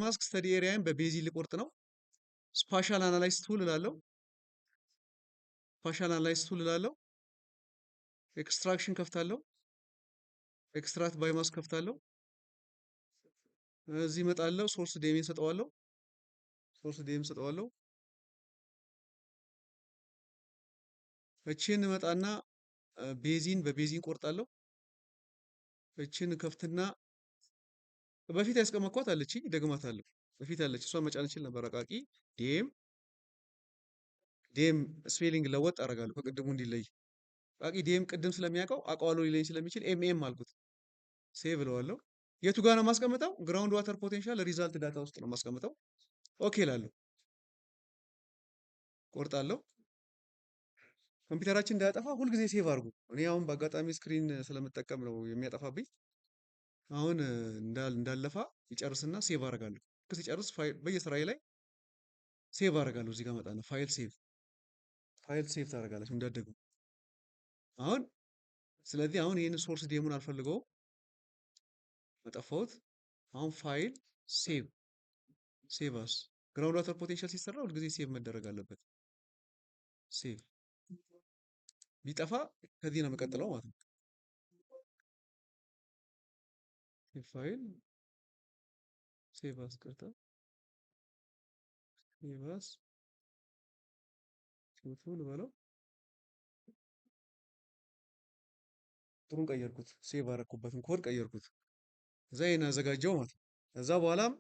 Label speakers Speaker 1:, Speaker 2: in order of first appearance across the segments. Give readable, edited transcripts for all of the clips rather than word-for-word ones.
Speaker 1: task study area ን በ basin ልቆርጥ ነው። Spatial analysis tool እላለሁ። Spatial analysis tool እላለሁ። Extraction ከፍታለሁ። Extract by mask ከፍታለሁ። እዚህ እመጣለሁ። Source DEM ኤን ሰጠዋለሁ። Source DEM ሰጠዋለሁ። እቺን እመጣና basin በ basin ቆርጣለሁ። እቺን ከፍትና በፊት ያስቀመጥኳት አለችኝ ደግማታለሁ። በፊት አለች እሷን መጫን እችል ነበር። አቃቂ DEM DEM spelling ለወጥ አደርጋለሁ ከቅድሙ እንዲለይ። አቃቂ DEM ቅድም ስለሚያውቀው አውቀዋለሁ ሊለኝ ስለሚችል MM አልኩት። Save እለዋለሁ። የቱ ጋር ነው የማስቀምጠው? Ground water potential result data ውስጥ ነው የማስቀምጠው። Okay እላለሁ። ቆርጣለሁ። ኮምፒውተራችን እንዳያጠፋ ሁልጊዜ save አድርጉ። እኔ አሁን በአጋጣሚ screen ስለምጠቀም ነው የሚያጠፋብኝ። አሁን እንዳለፋ ይጨርስና save አደርጋለሁ። ልክ ሲጨርስ ፋይል በየስራዬ ላይ save አደርጋለሁ። እዚህ ጋር መጣና file save file save ታደርጋላችሁ እንዳደጉ። አሁን ስለዚህ አሁን ይህን source DEM ኡን አልፈልገውም፣ አጠፋሁት። አሁን file save save as ground water potential ሲሰራ ሁልጊዜ save መደረግ አለበት። Save ቢጠፋ ከዚህ ነው የምቀጥለው ማለት ነው። Save file save as ቀርታ save as ቱ ልበለው። ጥሩን ቀየርኩት። Save አደረኩበትን ኮድ ቀየርኩት። እዛ ይሄን አዘጋጀው ማለት ነው። ከዛ በኋላም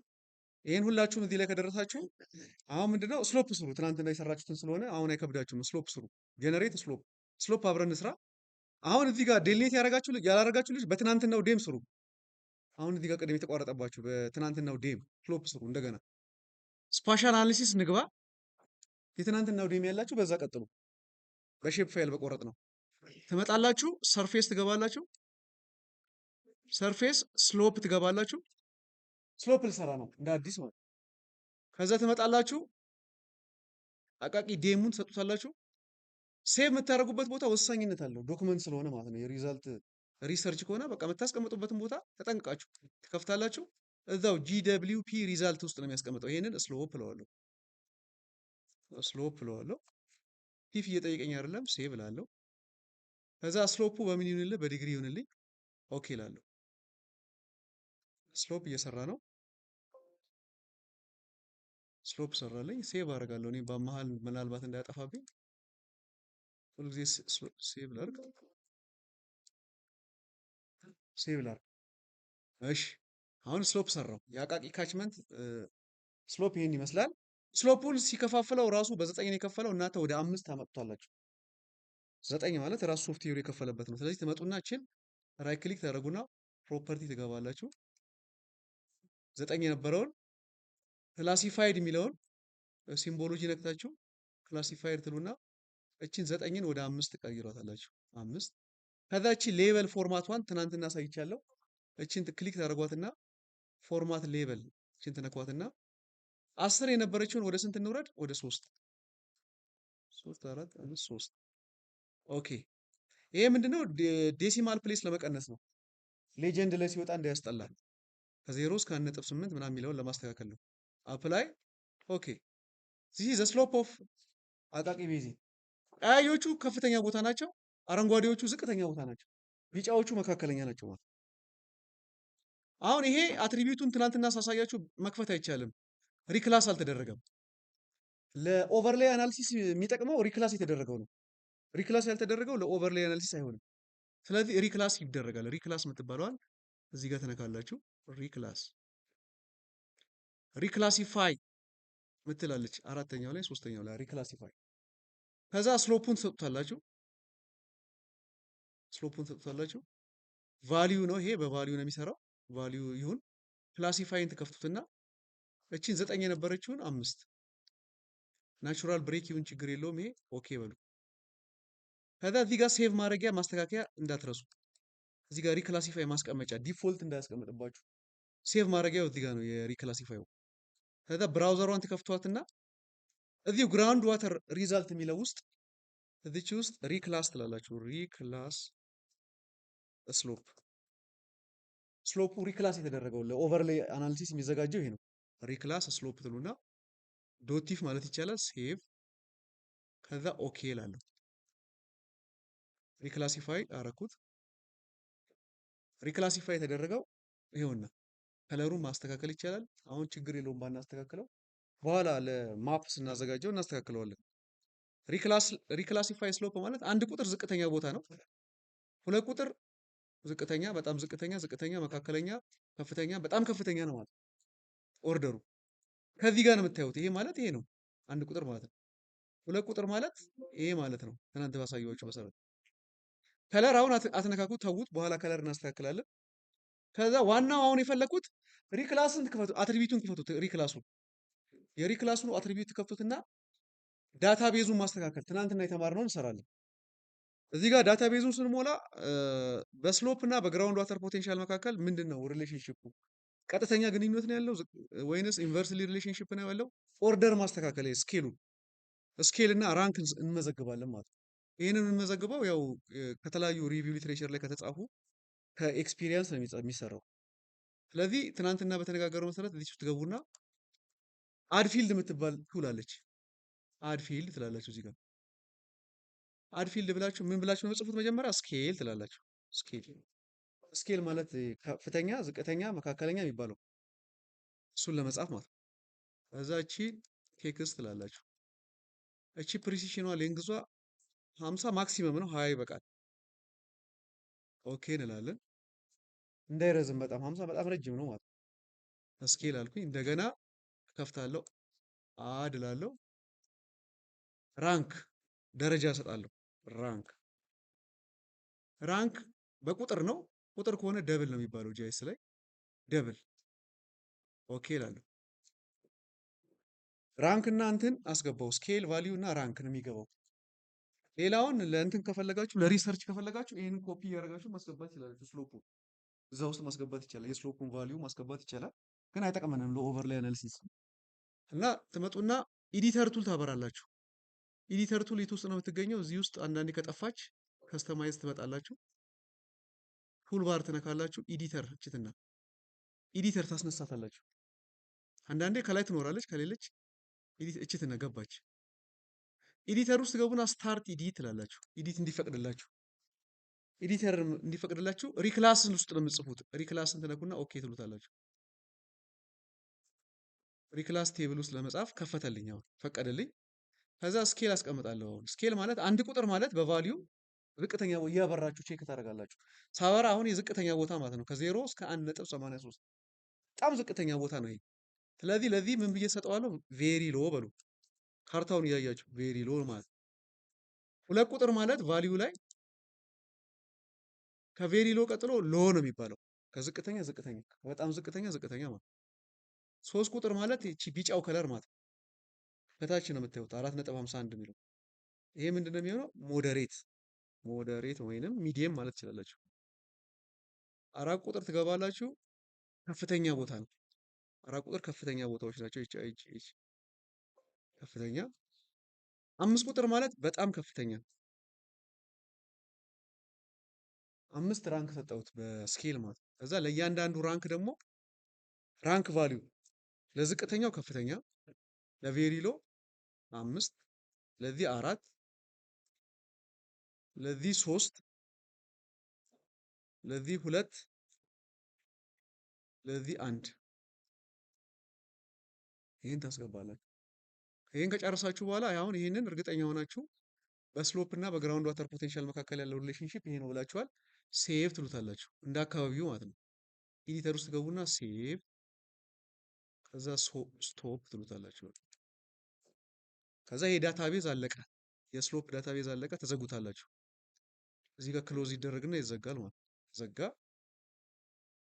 Speaker 1: ይሄን ሁላችሁም እዚህ ላይ ከደረሳችሁ አሁን ምንድነው slope ስሩ። ትናንትና የሰራችሁትን ስለሆነ አሁን አይከብዳችሁም። Slope ስሩ። Generate slope slope አብረን እንስራ። አሁን እዚህ ጋር delineate ያደረጋችሁ ያላረጋችሁ ልጅ በትናንትናው DEM ስሩ። አሁን እዚህ ጋር ቅድም የተቋረጠባችሁ በትናንትናው DEM slope ስሩ። እንደገና spatial analysis ንግባ። የትናንትናው DEM ያላችሁ በዛ ቀጥሉ። በ shape file በቆረጥ ነው ትመጣላችሁ። Surface ትገባላችሁ። Surface slope ትገባላችሁ። Slope ልሰራ ነው እንደ አዲስ ማለት። ከዛ ትመጣላችሁ። አቃቂ DEM ኡን ትሰጡታላችሁ። Save የምታደርጉበት ቦታ ወሳኝነት አለው፣ document ስለሆነ ማለት ነው። የ result research ከሆነ በቃ የምታስቀምጡበትን ቦታ ተጠንቅቃችሁ ትከፍታላችሁ። እዛው GWP result ውስጥ ነው የሚያስቀምጠው። ይሄንን slope እለዋለሁ፣ slope እለዋለሁ። ቲፍ እየጠየቀኝ አይደለም፣ save እላለሁ። ከዛ slope ኡ በምን ይሁንልህ? በዲግሪ ይሁንልኝ። Okay እላለሁ። Slope እየሰራ ነው። Slope ሰራልኝ። Save አደርጋለሁ። እኔ በመሀል ምናልባት እንዳያጠፋብኝ ሁልጊዜ save ላድርግ፣ save ላድርግ። እሺ አሁን slope ሰራው። የአቃቂ catchment slope ይሄን ይመስላል። Slope ኡን ሲከፋፍለው ራሱ በ9 ነው የከፈለው። እናንተ ወደ 5 ታመጡታላችሁ። 9 ማለት ራሱ ሶፍትዌሩ የከፈለበት ነው። ስለዚህ ትመጡና እችን right click ታደርጉና property ትገባላችሁ። 9 የነበረውን classified የሚለውን symbology ነክታችሁ classified ትሉና እችን 9ን ወደ 5 ትቀይሯታላችሁ። 5 ከዛ እቺ label format ኧን ትናንትና አሳይቻለሁ። እችን click ታደርጓትና format label እችን ትነኳትና 10 የነበረችውን ወደ ስንት እንውረድ? ወደ 3 3 4 5 3። Okay ይሄ ምንድነው? Decimal place ለመቀነስ ነው። Legend ላይ ሲወጣ እንዳያስጠላል። ከ0 እስከ 1.8 ምናምን የሚለውን ለማስተካከል ነው። Apply okay። This the slope of አቃቂ basin። ቀያዮቹ ከፍተኛ ቦታ ናቸው፣ አረንጓዴዎቹ ዝቅተኛ ቦታ ናቸው፣ ቢጫዎቹ መካከለኛ ናቸው ማለት። አሁን ይሄ attribute ኡን ትናንትና ሳሳያችሁ መክፈት አይቻልም፣ reclass አልተደረገም። ለ overlay analysis የሚጠቅመው reclass የተደረገው ነው። Reclass ያልተደረገው ለ overlay analysis አይሆንም። ስለዚህ reclass ይደረጋል። Reclass የምትባለዋን እዚህ ጋር ትነካላችሁ። Reclass reclassify ምትላለች አራተኛው ላይ ሶስተኛው ላይ reclassify። ከዛ slope ኡን ትሰጡታላችሁ። Slope ኡን ትሰጡታላችሁ። Value ነው ይሄ፣ በ value ነው የሚሰራው። Value ይሁን። Classify ን ትከፍቱትና እቺን 9 የነበረችውን 5 natural break ይሁን ችግር የለውም። ይሄ okay በሉ። ከዛ እዚህ ጋር save ማድረጊያ ማስተካከያ እንዳትረሱ። እዚህ ጋር reclassify ማስቀመጫ default እንዳያስቀምጥባችሁ save ማድረጊያው እዚህ ጋር ነው የ reclassify ው። ከዛ browser ኧን ትከፍቷትና እዚሁ ground water result የሚለው ውስጥ እዚች ውስጥ reclass ትላላችሁ። Reclass slope slope ኡ reclass የተደረገው ለ overlay analysis የሚዘጋጀው ይሄ ነው። Reclass slope ትሉና dot tif ማለት ይቻላል። Save ከዛ okay እላለሁ። Reclassify አረኩት። Reclassify የተደረገው ይሄውና color ኡን ማስተካከል ይቻላል። አሁን ችግር የለውም ባናስተካክለው፣ በኋላ ለ map ስናዘጋጀው እናስተካክለዋለን። Reclassify slope ማለት አንድ ቁጥር ዝቅተኛ ቦታ ነው። ሁለት ቁጥር ዝቅተኛ፣ በጣም ዝቅተኛ፣ ዝቅተኛ፣ መካከለኛ፣ ከፍተኛ፣ በጣም ከፍተኛ ነው ማለት order ኡ ከዚህ ጋር ነው የምታዩት። ይሄ ማለት ይሄ ነው አንድ ቁጥር ማለት ነው። ሁለት ቁጥር ማለት ይሄ ማለት ነው። ትናንት ባሳየኋችሁ መሰረት color አሁን አትነካኩ፣ ተዉት። በኋላ color እናስተካክላለን። ከዛ ዋናው አሁን የፈለኩት reclass ን ክፈቱ፣ attribute ኡን ክፈቱት። Reclass ኡን የ reclass ኡን attribute ከፍቱትና database ኡን ማስተካከል ትናንትና የተማርነውን እንሰራለን። እዚህ ጋር database ኡን ስንሞላ በ slope እና በ ground water potential መካከል ምንድን ነው relationship ኡ? ቀጥተኛ ግንኙነት ነው ያለው ወይንስ inversely relationship ነው ያለው? Order ማስተካከል scale ኡ scale እና rank እንመዘግባለን ማለት ነው። ይህንን የምንመዘግበው ያው ከተለያዩ review literature ላይ ከተጻፉ ከ experience ነው የሚሰራው። ስለዚህ ትናንትና በተነጋገረው መሰረት እዚህ ውስጥ ትገቡና add field የምትባል tool አለች። Add field ትላላችሁ። እዚህ ጋር add field ብላችሁ ምን ብላችሁ ነው የምጽፉት? መጀመሪያ scale ትላላችሁ። Scale scale ማለት ከፍተኛ፣ ዝቅተኛ፣ መካከለኛ የሚባለው እሱን ለመጻፍ ማለት ነው። ከዛ እቺ text ትላላችሁ። እቺ precision ኗ length ዟ 50 maximum ነው፣ 20 ይበቃል። Okay እንላለን። እንዳይረዝም በጣም 50 በጣም ረጅም ነው ማለት ነው። Scale አልኩኝ። እንደገና ከፍታለሁ፣ add እላለሁ። Rank ደረጃ እሰጣለሁ። Rank rank በቁጥር ነው። ቁጥር ከሆነ double ነው የሚባለው GIS ላይ double። Okay እላለሁ። Rank እና እንትን አስገባው። Scale value እና rank ነው የሚገባው። ሌላውን ለእንትን ከፈለጋችሁ ለ research ከፈለጋችሁ ይህንን ኮፒ እያደረጋችሁ ማስገባት ይችላላችሁ። Slope ኡ እዛ ውስጥ ማስገባት ይቻላል። የ slope ኡን value ማስገባት ይቻላል፣ ግን አይጠቅመንም ለ overlay analysis። እና ትመጡና editor tool ታበራላችሁ። Editor tool የት ውስጥ ነው የምትገኘው? እዚህ ውስጥ አንዳንዴ ከጠፋች customize ትመጣላችሁ። Tool bar ትነካላችሁ። Editor እችትና editor ታስነሳታላችሁ። አንዳንዴ ከላይ ትኖራለች፣ ከሌለች እችትና ገባች። Editor ውስጥ ገቡና start edit ትላላችሁ። Edit እንዲፈቅድላችሁ editor እንዲፈቅድላችሁ reclass ን ውስጥ ነው የምጽፉት። Reclass ን ትነኩና okay ትሉታላችሁ። Reclass table ውስጥ ለመጻፍ ከፈተልኝ፣ አሁን ፈቀደልኝ። ከዛ scale አስቀምጣለሁ። አሁን scale ማለት አንድ ቁጥር ማለት በ value ዝቅተኛ እያበራችሁ check ታደርጋላችሁ። ሳበራ አሁን የዝቅተኛ ቦታ ማለት ነው ከ0 እስከ 1.83 በጣም ዝቅተኛ ቦታ ነው ይሄ። ስለዚህ ለዚህ ምን ብዬ ሰጠዋለሁ? Very low በሉ። ካርታውን እያያችሁ very low ማለት ሁለት ቁጥር ማለት value ላይ ከ very low ቀጥሎ low ነው የሚባለው። ከዝቅተኛ ዝቅተኛ፣ በጣም ዝቅተኛ ዝቅተኛ ማለት። ሶስት ቁጥር ማለት ይቺ ቢጫው color ማለት ከታች ነው የምታዩት 4.51 የሚለው ይሄ ምንድን ነው የሚሆነው? Moderate moderate ወይንም medium ማለት ትችላላችሁ። አራት ቁጥር ትገባላችሁ፣ ከፍተኛ ቦታ ነው። አራት ቁጥር ከፍተኛ ቦታዎች ናቸው። ይቺ ይቺ ይቺ ከፍተኛ። አምስት ቁጥር ማለት በጣም ከፍተኛ። አምስት rank ሰጠሁት በ scale ማለት። ከዛ ለእያንዳንዱ rank ደግሞ rank value ለዝቅተኛው ከፍተኛ፣ ለ very low አምስት፣ ለዚህ አራት፣ ለዚህ ሶስት፣ ለዚህ ሁለት፣ ለዚህ አንድ። ይህን ታስገባላችሁ። ይህን ከጨረሳችሁ በኋላ አሁን ይህንን እርግጠኛ ሆናችሁ በ slope እና በ ground water potential መካከል ያለው relationship ይሄ ነው ብላችኋል። Save ትሉታላችሁ እንደ አካባቢው ማለት ነው። Editor ውስጥ ገቡና save ከዛ stop ትሉታላችሁ። ከዛ ይሄ database አለቀ፣ የ slope database አለቀ፣ ተዘጉታላችሁ። እዚህ ጋር close ይደረግና ይዘጋል ማለት ነው። ዘጋ።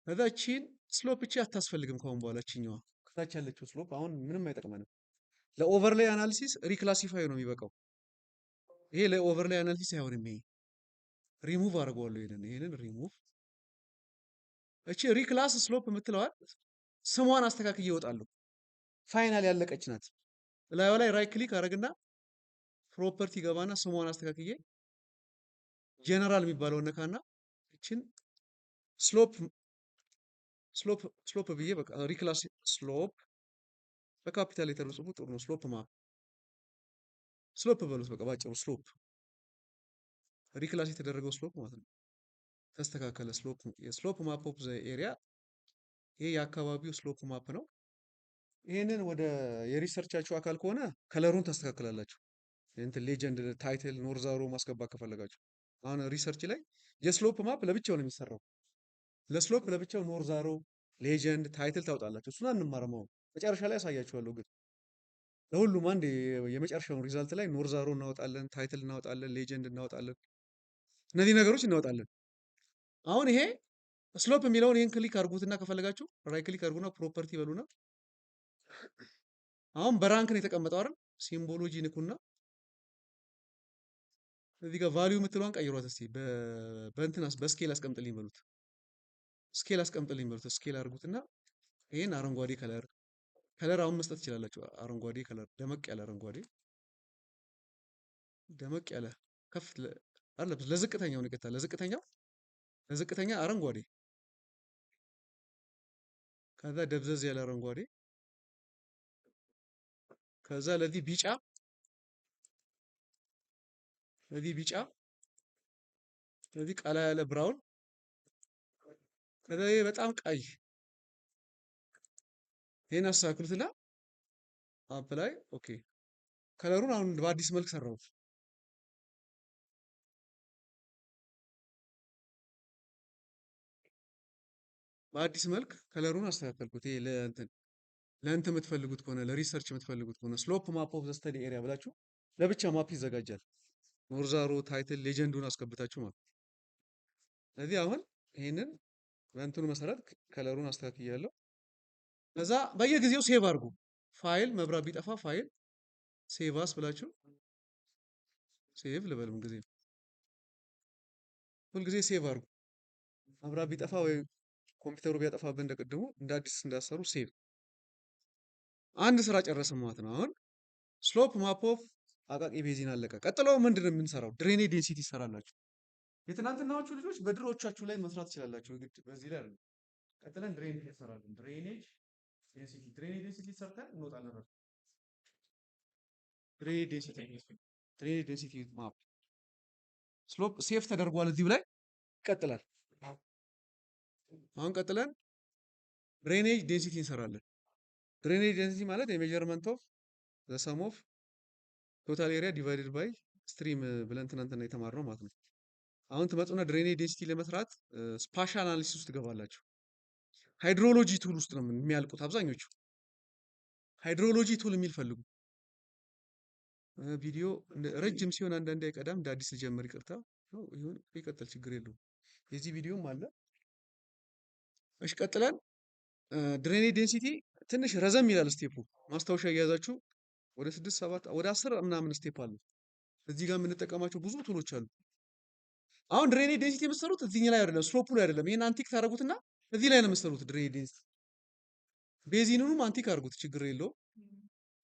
Speaker 1: ከዛ እቺን slope እቺ አታስፈልግም ከአሁን በኋላ እቺኛዋ ከታች ያለችው slope አሁን ምንም አይጠቅመንም። ለ overlay analysis reclassify ነው የሚበቃው። ይሄ ለ overlay analysis አይሆንም። ይሄ ሪሙቭ አድርገዋለሁ። ይሄንን ሪሙቭ። እቺ reclass slope የምትለዋል ስሟን አስተካክዬ እወጣለሁ። Final ያለቀች ናት። ላይዋ ላይ right click አደረግና property ገባና ስሟን አስተካክዬ ጀነራል የሚባለውን ነካና እችን slope slope slope ብዬ በቃ reclass slope በ capital letter ብጽፉ ጥሩ ነው። Slope map slope በሉት በቃ ባጭሩ slope reclass የተደረገው slope ማለት ነው። ተስተካከለ። Slope የ slope map of the area ይሄ የአካባቢው slope map ነው። ይሄንን ወደ የ research ኣችሁ አካል ከሆነ color ኡን ታስተካክላላችሁ። እንትን legend title north arrow ማስገባት ከፈለጋችሁ አሁን research ላይ የ slope map ለብቻው ነው የሚሰራው። ለ slope ለብቻው north arrow legend title ታውጣላችሁ። እሱን አንማርም አሁን መጨረሻ ላይ ያሳያችኋለሁ። ግን ለሁሉም አንድ የመጨረሻውን result ላይ north arrow እናወጣለን፣ title እናወጣለን፣ legend እናወጣለን፣ እነዚህ ነገሮች እናወጣለን። አሁን ይሄ slope የሚለውን ይህን click አድርጉትና ከፈለጋችሁ right click አድርጉና property በሉና አሁን በ rank ነው የተቀመጠው አይደል? Symbology ንኩና እዚህ ጋር value የምትለዋን ቀይሯት እስቲ በእንትን በ scale አስቀምጥልኝ በሉት። Scale አስቀምጥልኝ በሉት። Scale አድርጉትና ይሄን አረንጓዴ color አሁን መስጠት ትችላላችሁ። አረንጓዴ color ደመቅ ያለ አረንጓዴ ደመቅ ያለ ከፍ አለ ለዝቅተኛው ነው፣ ይቅርታ ለዝቅተኛው ለዝቅተኛ አረንጓዴ ከዛ ደብዘዝ ያለ አረንጓዴ ከዛ ለዚህ ቢጫ ለዚህ ቢጫ ለዚህ ቀላ ያለ brown ከዛ ይሄ በጣም ቀይ። ይሄን አስተካክሉትና apply okay። Color ኡን አሁን በአዲስ መልክ ሰራሁት። በአዲስ መልክ color ኡን አስተካከልኩት። ይሄ ለእንትን ለእንትን የምትፈልጉት ከሆነ ለ research የምትፈልጉት ከሆነ slope map of the study area ብላችሁ ለብቻ map ይዘጋጃል። North arrow title legend ኡን አስገብታችሁ ማለት ነው። ስለዚህ አሁን ይሄንን በእንትኑ መሰረት color ኡን አስተካክያለሁ። ከዛ በየጊዜው save አድርጉ። ፋይል መብራት ቢጠፋ file save as ብላችሁ save ልበልም ጊዜ ሁልጊዜ save አድርጉ። መብራት ቢጠፋ ወይ ኮምፒውተሩ ቢያጠፋብን እንደቅድሙ እንደ አዲስ እንዳሰሩ save። አንድ ስራ ጨረስን ማለት ነው። አሁን slope map of አቃቂ basin አለቀ። ቀጥሎ ምንድን ነው የምንሰራው? Drainage density ይሰራላችሁ። የትናንትናዎቹ ልጆች በድሮዎቻችሁ ላይ መስራት ትችላላችሁ። ግድ በዚህ ላይ አይደለም። ቀጥለን drainage እንሰራለን። Drainage density ሰርተን እንወጣለን። Drainage density drainage density map slope save ተደርጓል። እዚሁ ላይ ይቀጥላል። አሁን ቀጥለን drainage density እንሰራለን። Drainage density ማለት የ measurement of the sum of total area divided by stream ብለን ትናንትና የተማርነው ማለት ነው። አሁን ትመጡና drainage density ለመስራት spatial analysis ውስጥ ትገባላችሁ። Hydrology tool ውስጥ ነው የሚያልቁት አብዛኞቹ። Hydrology tool የሚል ፈልጉ። ቪዲዮ ረጅም ሲሆን አንዳንዴ አይቀዳም። እንደ አዲስ ልጀምር፣ ይቅርታ። ይሁን ይቀጥል፣ ችግር የለውም። የዚህ ቪዲዮም አለ። እሺ ቀጥለን drainage density ትንሽ ረዘም ይላል step ኡ። ማስታወሻ እየያዛችሁ ወደ 6 7 ወደ 10 ምናምን step አለ። እዚህ ጋር የምንጠቀማቸው ብዙ tool ኦች አሉ። አሁን drainage density የምትሰሩት እዚህ ላይ አይደለም፣ slope ኡ ላይ አይደለም። ይሄን untick ታደርጉትና እዚህ ላይ ነው የምትሰሩት drainage density። Basin ኑንም untick አድርጉት፣ ችግር የለውም።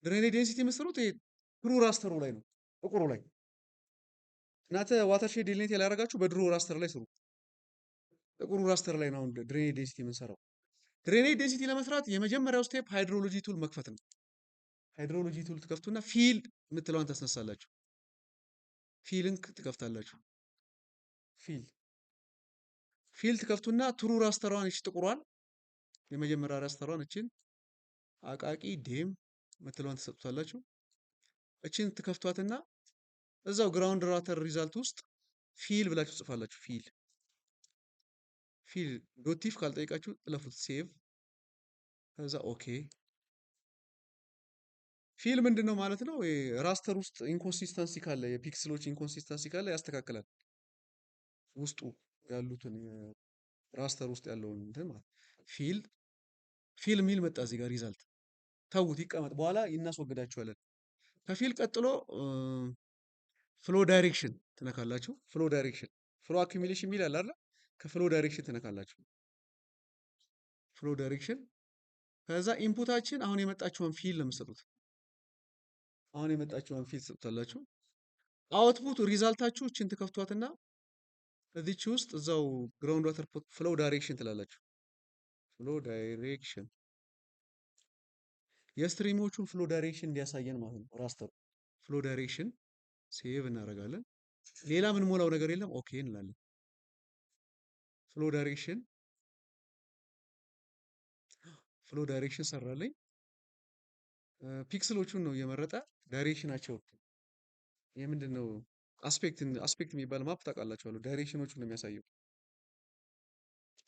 Speaker 1: Drainage density የምትሰሩት ይሄ true raster ኡ ላይ ነው፣ ጥቁሩ ላይ። እናንተ watershed delineate ያላደረጋችሁ በድሮ raster ላይ ስሩ። ጥቁሩ raster ላይ ነው አሁን drainage density የምንሰራው። Drainage density ለመስራት የመጀመሪያው step hydrology tool መክፈት ነው። Hydrology tool ትከፍቱና fill የምትለዋን ታስነሳላችሁ። Fill ን ትከፍታላችሁ። Fill ትከፍቱና true raster ሯን እቺ ጥቁሯን የመጀመሪያ raster ሯን እችን አቃቂ dam የምትለዋን ትሰጡታላችሁ። እችን ትከፍቷትና እዛው ground water result ውስጥ fill ብላችሁ ትጽፋላችሁ። Fill dot tif ካልጠይቃችሁ ጥለፉት። Save ከዛ okay። Fill ምንድን ነው ማለት ነው? Raster ውስጥ inconsistency ካለ የ pixel ኦች inconsistency ካለ ያስተካክላል። ውስጡ ያሉትን raster ውስጥ ያለውን እንትን ማለት fill ሚል መጣ እዚህ ጋር result ተዉት ይቀመጥ፣ በኋላ እናስወግዳቸዋለን። ከ fill ቀጥሎ flow direction ትነካላችሁ። Flow direction flow accumulation ሚል አለ አይደል? ከ flow direction ትነካላችሁ። Flow direction ከዛ input ኣችን አሁን የመጣችውን fill ነው የምትሰጡት። አሁን የመጣችውን fill ትሰጡታላችሁ። Output result ኣችሁ እችን ትከፍቷትና እዚች ውስጥ እዛው ground water flow direction ትላላችሁ። Flow direction የ stream ኦቹን flow direction እንዲያሳየን ማለት ነው። Raster ኡ flow direction save እናደርጋለን። ሌላ ምን ሞላው ነገር የለም። Okay እንላለን። Flow direction flow direction ሰራልኝ። Pixel ኦቹን ነው እየመረጠ direction ኣቸው የምንድን ነው aspect aspect የሚባል map ታውቃላችኋለሁ። Direction ኦቹን ነው የሚያሳየው።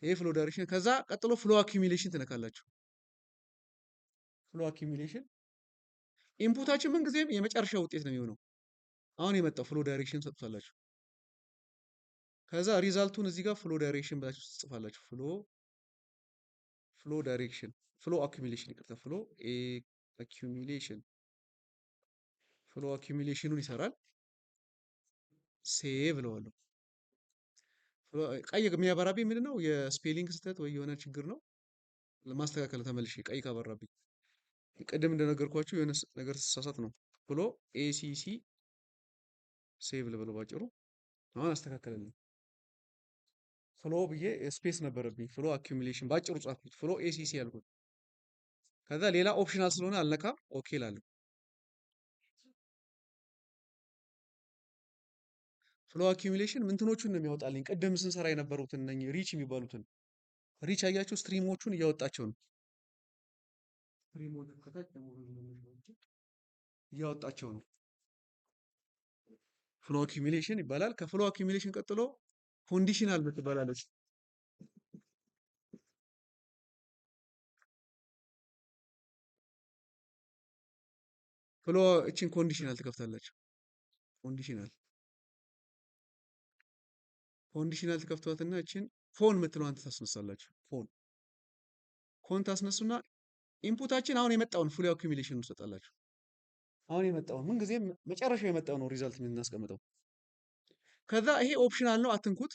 Speaker 1: ይሄ flow direction። ከዛ ቀጥሎ flow accumulation ትነካላችሁ። Flow accumulation input ኣችን ምን ጊዜም የመጨረሻ ውጤት ነው የሚሆነው። አሁን የመጣው flow direction ሰጥቷላችሁ። ከዛ result ኡን እዚህ ጋር flow direction ብላችሁ ትጽፋላችሁ። Flow direction flow accumulation ይቅርታ፣ flow accumulation flow accumulation ኑን ይሰራል። Save እለዋለሁ። ቀይ የሚያበራብኝ ምንድን ነው? የ spelling ስህተት ወይ የሆነ ችግር ነው። ለማስተካከል ተመልሼ ቀይ ካበራብኝ ቅድም እንደነገርኳችሁ የሆነ ነገር ስሳሳት ነው። Flow ACC save ልበለው ባጭሩ። አሁን አስተካከለልኝ። Flow ብዬ space ነበረብኝ። Flow accumulation ባጭሩ ጻፍኩት። Flow ACC ያልኩት። ከዛ ሌላ optional ስለሆነ አልነካም። Okay እላለሁ። Flow accumulation ምንትኖቹን ነው የሚያወጣልኝ። ቅድም ስንሰራ የነበሩትን እነኚህ reach የሚባሉትን reach አያችሁ፣ stream ኦቹን እያወጣቸው ነው። Stream ኦቹ ከታች እያወጣቸው ነው። Flow accumulation ይባላል። ከ flow accumulation ቀጥሎ conditional ምትባላለች። Flow እችን conditional ትከፍታላችሁ። Conditional conditional ትከፍቷትና እችን con የምትለዋን ታስነሳላችሁ። Con con ታስነሱና input ኣችን አሁን የመጣውን flow accumulation ትሰጣላችሁ። አሁን የመጣውን ምን ጊዜም መጨረሻው የመጣው ነው result የምናስቀምጠው። ከዛ ይሄ optional ነው አትንኩት።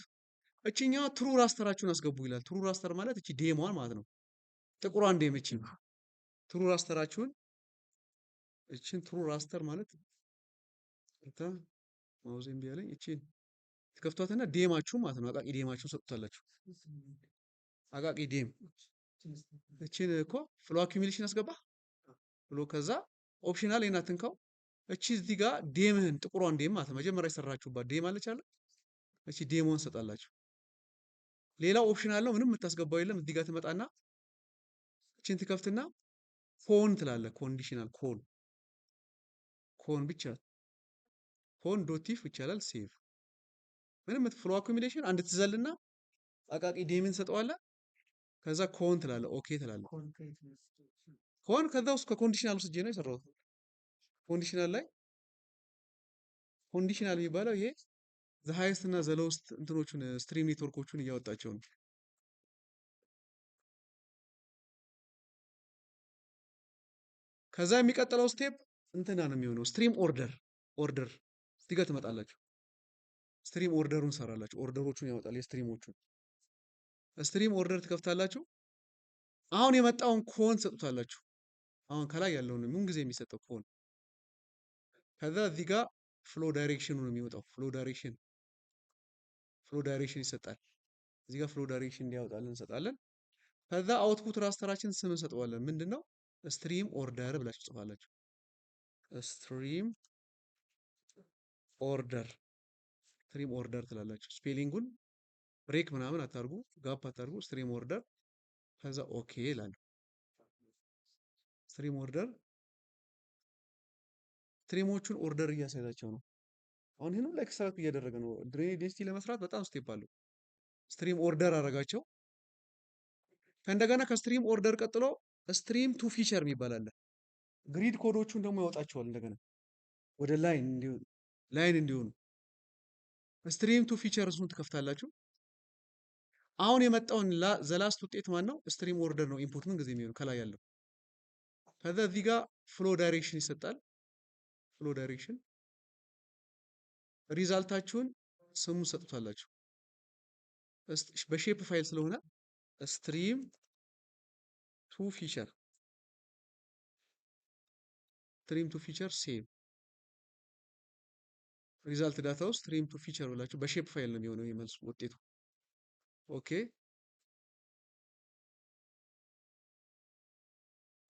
Speaker 1: እችኛዋ true raster ኣችሁን አስገቡ ይላል። True raster ማለት እቺ DEM ኧን ማለት ነው። ጥቁሯን DEM እቺ true raster ኣችሁን እቺን true raster ማለት እታ mouse እምቢ አለኝ። እቺን ትከፍቷትና DEM ኣችሁ ማለት ነው። አቃቂ DEM ኣችሁን ሰጡታላችሁ። አቃቂ DEM እቺን እኮ flow accumulation አስገባ flow ከዛ optional ይሄን አትንካው። እቺ እዚህ ጋር DEM ህን ጥቁሯን DEM ማለት ነው መጀመሪያ የሰራችሁባት DEM አለች አለ እቺ DEM ኧን ሰጣላችሁ። ሌላው optional ነው፣ ምንም የምታስገባው የለም። እዚህ ጋር ትመጣና እቺን ትከፍትና con ትላለህ። Conditional con con ብቻ con dot tif ይቻላል። Save ምንም flow accumulation አንድ ትዘልና አቃቂ DEM ን ሰጠዋለህ። ከዛ con ትላለህ፣ okay ትላለህ። Con ከዛ ውስጥ ከ conditional ውስጥ ነው የሰራሁት። Conditional ላይ conditional የሚባለው ይሄ the highest እና the lowest እንትኖቹን stream network ኦቹን እያወጣቸው ነው። ከዛ የሚቀጥለው step እንትና ነው የሚሆነው stream order order እዚህ ጋር ትመጣላችሁ። Stream order ኡን ሰራላችሁ። Order ኦቹን ያወጣል። የ stream ኦቹን stream order ትከፍታላችሁ። አሁን የመጣውን con ሰጡታላችሁ። አሁን ከላይ ያለውን ምን ጊዜ የሚሰጠው con። ከዛ እዚህ ጋር flow direction ኑ ነው የሚወጣው። Flow direction flow direction ይሰጣል። እዚህ ጋር flow direction እንዲያወጣልን እንሰጣለን። ከዛ output raster ኣችን ስም እንሰጠዋለን። ምንድነው? Stream order ብላችሁ ጽፋላችሁ። Stream order stream order ትላላችሁ። Spelling ኡን break ምናምን አታርጉ፣ gap አታርጉ። Stream order ከዛ okay ይላሉ። Stream order stream ኦቹን order እያሳያቸው ነው። አሁን ይሄን ሁሉ extract እያደረገ ነው። Drainage density ለመስራት በጣም step አለው። Stream order አረጋቸው። ከእንደገና ከ stream order ቀጥሎ stream to feature የሚባል አለ። Grid code ኦቹን ደግሞ ያወጣቸዋል እንደገና ወደ line እንዲሆኑ line እንዲሆኑ stream to feature እሱን ትከፍታላችሁ። አሁን የመጣውን the last ውጤት ማን ነው? Stream order ነው input ምን ጊዜ የሚሆነው ከላይ ያለው። ከዛ እዚህ ጋር flow direction ይሰጣል። Flow direction result ኣችሁን ስሙን ሰጡታላችሁ። በ shape file ስለሆነ stream to feature stream to feature save result data ውስጥ stream to feature ብላችሁ በ shape file ነው የሚሆነው የመልሱ ውጤቱ። Okay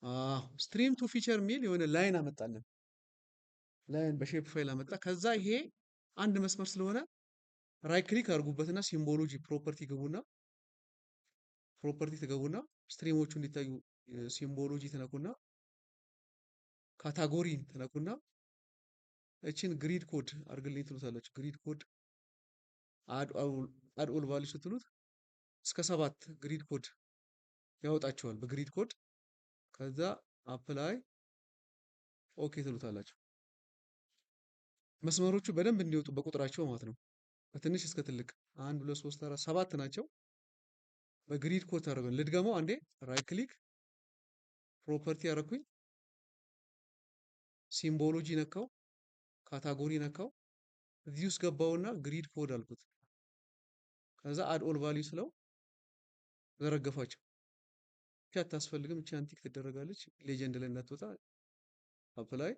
Speaker 1: አዎ stream to feature የሚል የሆነ line አመጣለን። Line በ shape file አመጣ። ከዛ ይሄ አንድ መስመር ስለሆነ right click አድርጉበትና symbology property ግቡና property ትገቡና stream ኦቹ እንዲታዩ symbology ትነኩና category ን ትነኩና እችን grid code አድርግልኝ ትሉታላችሁ። Grid code add all value ስትሉት እስከ 7 grid code ያወጣቸዋል በ grid code። ከዛ apply okay ትሉታላችሁ። መስመሮቹ በደንብ እንዲወጡ በቁጥራቸው ማለት ነው። ከትንሽ እስከ ትልቅ 1 2 3 4 7 ናቸው። በ grid code ታደርገው። ልድገመው አንዴ። Right click property ያደረኩኝ፣ symbology ነካው፣ category ነካው፣ እዚህ ውስጥ ገባውና grid code አልኩት። ከዛ add all value ስለው ዘረገፋቸው። እቺ አታስፈልግም፣ እቺ untick ትደረጋለች፣ legend ላይ እንዳትወጣ። Apply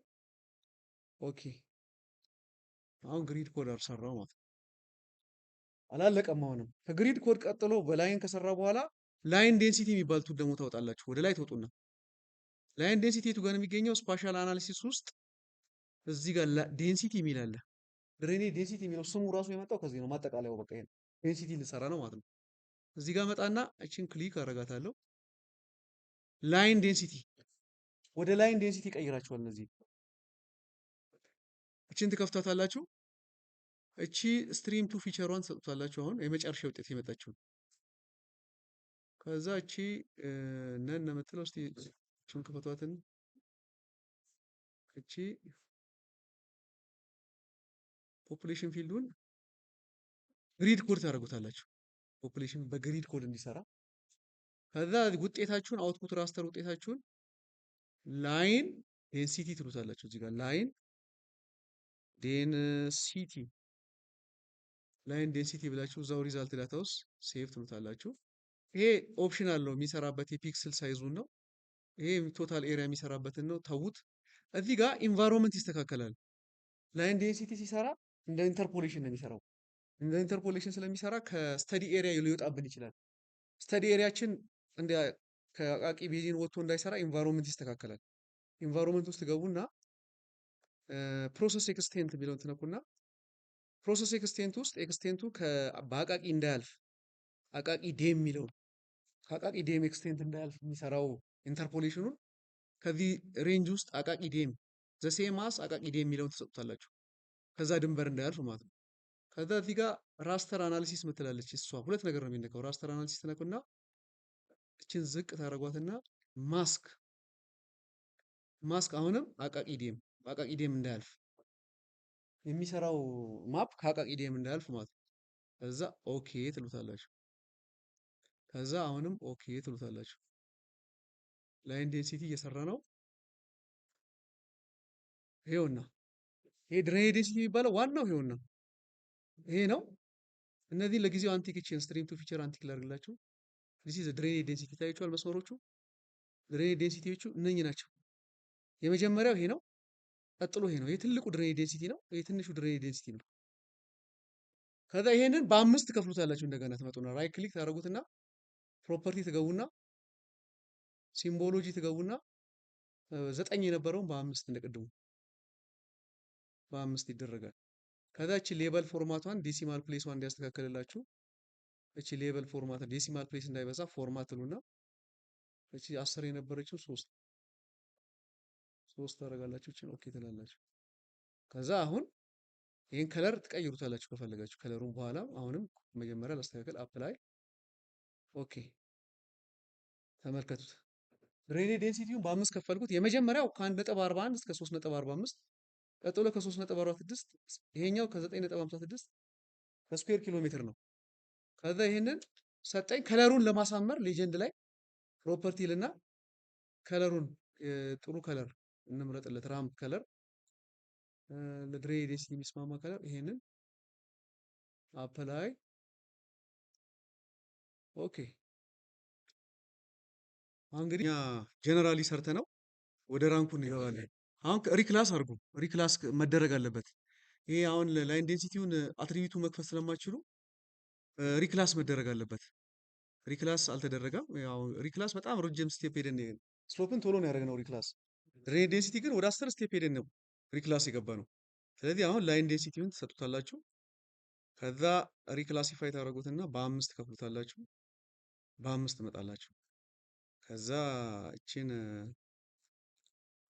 Speaker 1: okay። አሁን grid code አልሰራው ማለት ነው። አላለቀም። አሁንም ከ grid code ቀጥሎ በ line ከሰራ በኋላ line density የሚባል tool ደግሞ ታወጣላችሁ። ወደ ላይ ትወጡና line density የቱ ጋር ነው የሚገኘው? Spatial analysis ውስጥ እዚህ ጋር density የሚል አለ። Drainage density የሚለው ስሙ ራሱ የመጣው ከዚህ ነው። ማጠቃለያው በቃ ይሄ ነው። Density ልሰራ ነው ማለት ነው። እዚህ ጋር መጣና እችን click አረጋታለሁ። Line density ወደ line density ቀይራችኋል። እነዚህ እችን ትከፍታታላችሁ። እቺ stream to feature ሯን ትሰጡታላችሁ። አሁን የመጨረሻ ውጤት የመጣችው ከዛ እቺ none ነው የምትለው። እስቲ እቺን ክፈቷትን። እቺ population field ኡን grid code ታደርጉታላችሁ። Population በ grid code እንዲሰራ ከዛ ውጤታችሁን output raster ውጤታችሁን line density ትሉታላችሁ። እዚህ ጋር line density line density ብላችሁ እዛው result data ውስጥ save ትሉታላችሁ። ይሄ option አለው የሚሰራበት የ pixel size ኡን ነው። ይሄ total area የሚሰራበትን ነው። ተዉት። እዚህ ጋር environment ይስተካከላል። Line density ሲሰራ እንደ interpolation ነው የሚሰራው። እንደ interpolation ስለሚሰራ ከ study area ሊወጣብን ይችላል። Study area ችን እንደ ከአቃቂ basin ወጥቶ እንዳይሰራ environment ይስተካከላል። Environment ውስጥ ገቡና process extent የሚለውን ትነኩና process extent ውስጥ extent ኡ በአቃቂ እንዳያልፍ አቃቂ dam የሚለውን ከአቃቂ dam extent እንዳያልፍ የሚሰራው interpolation ኑን ከዚህ range ውስጥ አቃቂ dam the same as አቃቂ dam የሚለውን ትሰጡታላችሁ። ከዛ ድንበር እንዳያልፍ ማለት ነው። ከዛ እዚህ ጋር raster analysis ምትላለች እሷ ሁለት ነገር ነው የሚነካው። Raster analysis ትነኩና እችን ዝቅ ታደርጓትና mask mask አሁንም አቃቂ dam በአቃቂ dam እንዳያልፍ የሚሰራው map ከአቃቂ dam እንዳያልፍ ማለት ነው። ከዛ okay ትሉታላችሁ። ከዛ አሁንም okay ትሉታላችሁ። Line density እየሰራ ነው። ይሄውና ይሄ drainage density የሚባለው ዋናው ይሄውና ይሄ ነው። እነዚህን ለጊዜው untick እችን stream to feature untick ላድርግላችሁ። This is drainage density ታያችኋል። መስመሮቹ drainage density ዎቹ እነኚህ ናቸው። የመጀመሪያው ይሄ ነው። ቀጥሎ ይሄ ነው። ይሄ ትልቁ drainage density ነው። ይሄ ትንሹ drainage density ነው። ከዛ ይሄንን በአምስት ትከፍሉታላችሁ። እንደገና ትመጡና right click ታደርጉትና property ትገቡና symbology ትገቡና 9 የነበረውን በአምስት እንደቅድሙ በአምስት ይደረጋል። ከዛ እቺ label format ቷን decimal place ሷን እንዲያስተካክልላችሁ እቺ label format decimal place እንዳይበዛ format ትሉና እቺ 10 የነበረችው 3 3 ታደርጋላችሁ። እቺን okay ትላላችሁ። ከዛ አሁን ይሄን color ትቀይሩታላችሁ ከፈለጋችሁ color ኡን በኋላ አሁንም መጀመሪያ ላስተካከል apply okay። ተመልከቱት። Drainage density ውን በአምስት ከፈልኩት። የመጀመሪያው ከ1.41 እስከ 3.45 ቀጥሎ ከ3.46 ይሄኛው ከ9.56 በ square ኪሎ ሜትር ነው። ከዛ ይሄንን ሰጠኝ። Color ኡን ለማሳመር legend ላይ property ልና color ኡን ጥሩ color እንምረጥለት፣ ramp color ለ drainage density የሚስማማ color ይሄንን apply okay። አሁን እንግዲህ እኛ generally ሰርተ ነው ወደ rank ኡ እንገባለን። አሁን reclass አድርጉ። Reclass መደረግ አለበት። ይሄ አሁን line density ውን attribute ኡ መክፈት ስለማይችሉ reclass መደረግ አለበት። Reclass አልተደረገም። ያው reclass በጣም ረጅም step ሄደን Slope ን ቶሎ ነው ያደረግነው reclass። Drainage density ግን ወደ 10 step ሄደን ነው reclass የገባ ነው። ስለዚህ አሁን line density ውን ትሰጡታላችሁ። ከዛ reclassify ታደርጉትና በአምስት ከፍሉታላችሁ። በአምስት ትመጣላችሁ። ከዛ እቺን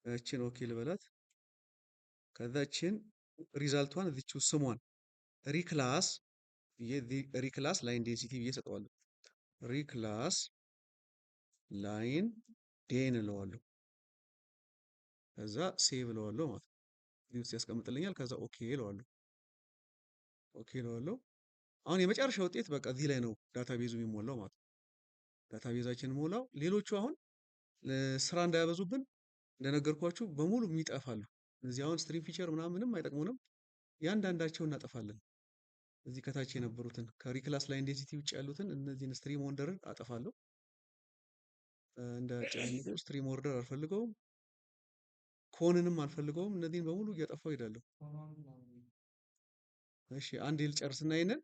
Speaker 1: እቺን okay ልበላት። ከዛ እቺን result ቷን እዚችው ስሟን reclass ብዬ reclass line density ብዬ ሰጠዋለሁ። Reclass line den እለዋለሁ። ከዛ save እለዋለሁ ማለት ነው። እዚህ ውስጥ ያስቀምጥልኛል። ከዛ okay እለዋለሁ። Okay እለዋለሁ። አሁን የመጨረሻ ውጤት በቃ እዚህ ላይ ነው database ኡ የሚሞላው ማለት ነው። Database ኣችን ሞላው። ሌሎቹ አሁን ስራ እንዳያበዙብን እንደነገርኳችሁ በሙሉ የሚጠፋሉ። እነዚህ አሁን stream feature ምናምን ምንም አይጠቅሙንም። ያንዳንዳቸው እናጠፋለን። እዚህ ከታች የነበሩትን ከ reclass line density ውጭ ያሉትን እነዚህን stream order ን አጠፋለሁ። እንዳያጨናንቁ stream order አልፈልገውም፣ cone ንም አልፈልገውም። እነዚህን በሙሉ እያጠፋው እሄዳለሁ። እሺ አንዴ ልጨርስና ይሄንን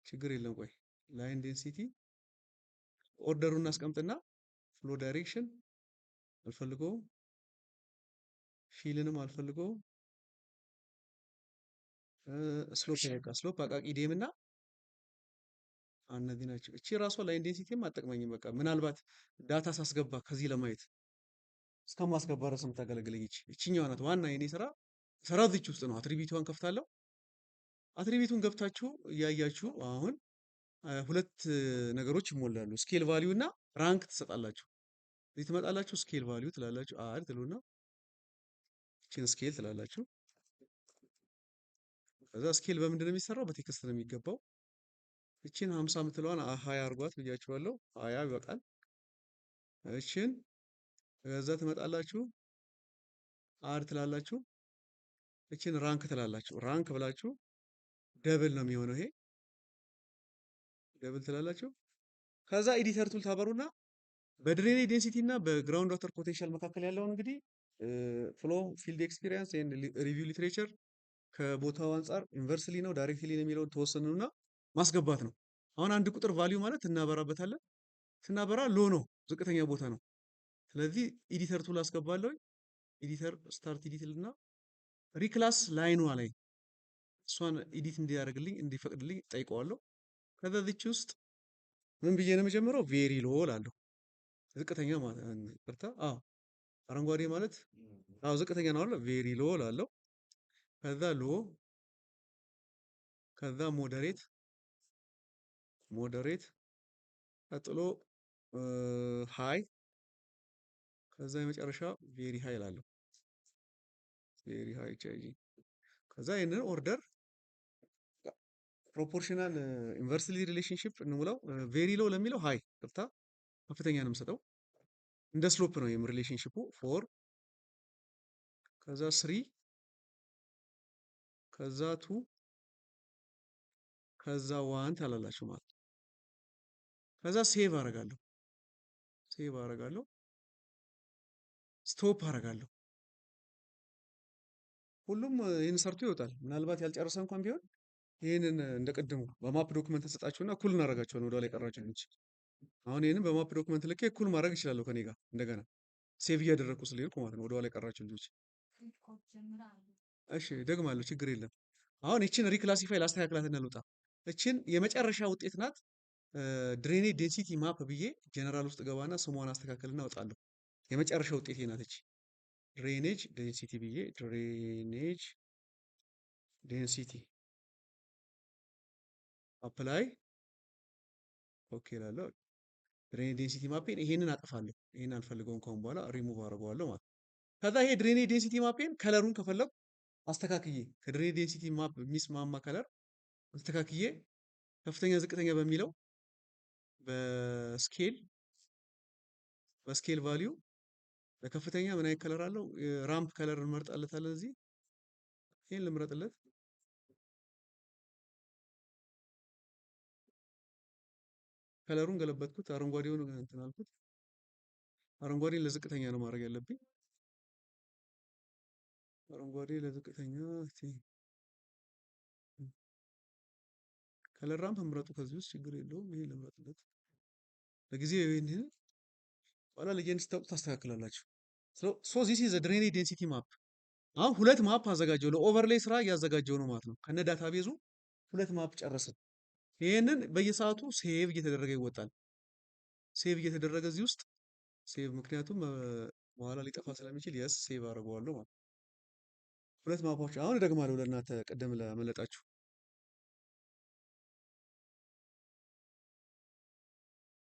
Speaker 1: ችግር የለም። ቆይ line density order ኡን እናስቀምጥና flow direction አልፈልገውም፣ fill ንም አልፈልገውም። Slope በቃ slope አቃቂ dam እና እነዚህ ናቸው። እቺ ራሷ line density ም አጠቅመኝም። በቃ ምናልባት data ሳስገባ ከዚህ ለማየት እስከማስገባ ድረስ የምታገለግለኝ እቺ እቺኛዋ ናት። ዋና የኔ ስራ ስራ እዚች ውስጥ ነው። Attribute ቷን ከፍታለሁ። Attribute ኡን ገብታችሁ እያያችሁ አሁን ሁለት ነገሮች ይሞላሉ። Scale value እና rank ትሰጣላችሁ። እዚህ ትመጣላችሁ። Scale value ትላላችሁ። Add ትሉና እቺን scale ትላላችሁ። ከዛ scale በምንድን ነው የሚሰራው? በ text ነው የሚገባው። እቺን 50 የምትለዋን 20 አርጓት ብያችኋለሁ። 20 ይበቃል። እቺን ከዛ ትመጣላችሁ add ትላላችሁ። እቺን rank ትላላችሁ። Rank ብላችሁ double ነው የሚሆነው ይሄ double ትላላችሁ። ከዛ editor tool ታበሩና በ drainage density እና በ ground water potential መካከል ያለውን እንግዲህ flow field experience and review literature ከቦታው አንጻር inversely ነው directly ነው የሚለውን ተወሰኑና ማስገባት ነው። አሁን አንድ ቁጥር value ማለት እናበራበታለን። ስናበራ low ነው፣ ዝቅተኛ ቦታ ነው። ስለዚህ editor tool አስገባለሁ። Editor start edit ልና reclass line ኗ ላይ እሷን edit እንዲያደርግልኝ እንዲፈቅድልኝ ጠይቀዋለሁ። ከዛ እዚች ውስጥ ምን ብዬ ነው የምጀምረው? Very low እላለሁ። ዝቅተኛ ማለት ይቅርታ፣ አዎ አረንጓዴ ማለት አዎ ዝቅተኛ ነው አይደል? Very low እላለሁ። ከዛ low፣ ከዛ moderate moderate፣ ቀጥሎ high፣ ከዛ የመጨረሻ very high እላለሁ። Very high ቻይ። ከዛ ይህንን order proportional inversely relationship እንሙላው። Very low ለሚለው high፣ ይቅርታ ከፍተኛ ነው የምሰጠው። እንደ slope ነው ይህም relationship ኡ four፣ ከዛ three፣ ከዛ two፣ ከዛ one ታላላችሁ ማለት ነው። ከዛ save አደርጋለሁ save አደርጋለሁ stop አደርጋለሁ። ሁሉም ይህን ሰርቶ ይወጣል። ምናልባት ያልጨረሰ እንኳን ቢሆን ይህንን እንደ ቅድሙ በ map document ተሰጣችሁና እኩል እናደርጋቸዋለን ወደኋላ የቀራችሁ ልጆች። አሁን ይህንን በ map document ልኬ እኩል ማድረግ እችላለሁ ከኔ ጋር እንደገና save እያደረግኩ ስለሄድኩ ማለት ነው። ወደኋላ የቀራችሁ ልጆች እሺ፣ ደግማለሁ፣ ችግር የለም። አሁን ይችን reclassify ላስተካክላትና ልውጣ። እችን የመጨረሻ ውጤት ናት። Drainage density map ብዬ ጀነራል ውስጥ ገባና ስሟን አስተካክልና እወጣለሁ። የመጨረሻ ውጤቴ ናት እቺ drainage density ብዬ drainage density apply okay እላለሁ። Drainage density map ኤን ይሄንን አጠፋለሁ። ይሄን አልፈልገውም ከአሁን በኋላ ሪሙቭ አደርገዋለሁ ማለት ነው። ከዛ ይሄ drainage density map ኤን color ኡን ከፈለኩ አስተካክዬ ከ drainage density map የሚስማማ color አስተካክዬ ከፍተኛ ዝቅተኛ በሚለው በ scale በ scale value ለከፍተኛ ምን አይነት color አለው? Ramp color እንመርጣለታለን። እዚህ ይሄን ልምረጥለት። Color ኡን ገለበጥኩት፣ አረንጓዴውን እንትን አልኩት። አረንጓዴን ለዝቅተኛ ነው ማድረግ ያለብኝ። አረንጓዴ ለዝቅተኛ። እስቲ color ramp ምረጡ ከዚህ ውስጥ ችግር የለውም። ይሄን ልምረጥለት ለጊዜው። ይሄንን ኋላ legend ስታውጡ ታስተካክላላችሁ። So this is drainage density map። አሁን ሁለት map አዘጋጀው፣ ለ overlay ስራ እያዘጋጀው ነው ማለት ነው። ከነ database ኡ ሁለት map ጨረስን። ይህንን በየሰዓቱ save እየተደረገ ይወጣል። Save እየተደረገ እዚህ ውስጥ save፣ ምክንያቱም በኋላ ሊጠፋ ስለሚችል፣ yes፣ save አድርገዋለሁ ማለት ነው። ሁለት map ኦች አሁን እደግማለሁ ለእናንተ ቅድም ለመለጣችሁ።